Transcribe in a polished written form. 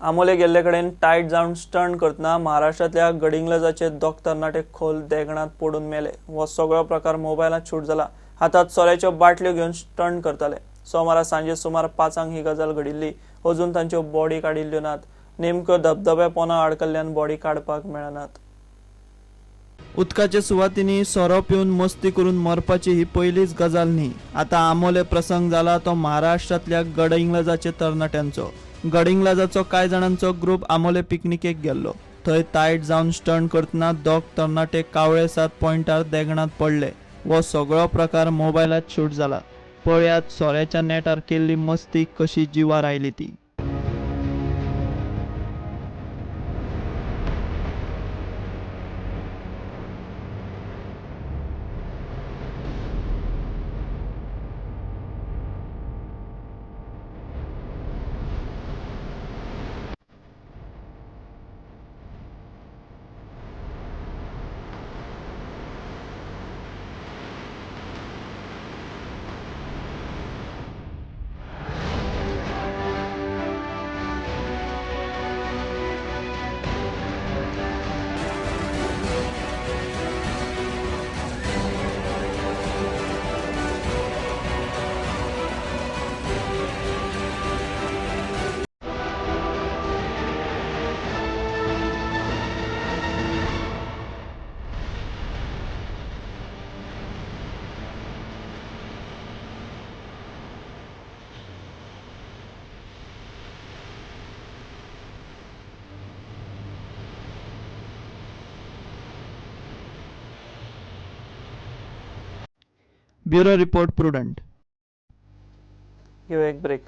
आमोले गेल्ले कडेन टायट जावन स्टंट करतना महाराष्ट्रांतल्या गडहिंग्लजाचे दोग तरणाटे खोल देगणांत पडून मेले. हो सगळो प्रकार मोबायलांत शूट जाला. हातात सोऱ्याच्यो बाटल्यो घेवन स्टंट करताले. सोमारा सांजे सुमार 5 ही गजाल घडिल्ली. अजून तांच्यो बॉडी काडिल्ल्यो नात. नेमक्यो धबधब्या पोना आडकल्ल्यान बॉडी काडपाक मेळनात. उदकाच्या सुवातींनी सोरो पिवन मस्ती करून मरपाची ही पयलीच गजाल न्ही. आतां आमोले प्रसंग जाला तो महाराष्ट्रांतल्या गडहिंग्लजाचे तरणाट्यांचो. गडहिंग्लजाचो कांय जाणांचो ग्रुप आमोले पिकनिकेक गेल्लो. थंय तायट जावन स्टंट करतना दोग तरणाटे कावळे 7 पॉयंटार देगणांत पडले. हो सगळो प्रकार मोबायलात शूट जाला. पळयात सोऱ्याच्या नेटार केल्ली मस्ती कशी जिवार आयली ती. Bureau report, Prudent. घेऊ एक ब्रेक.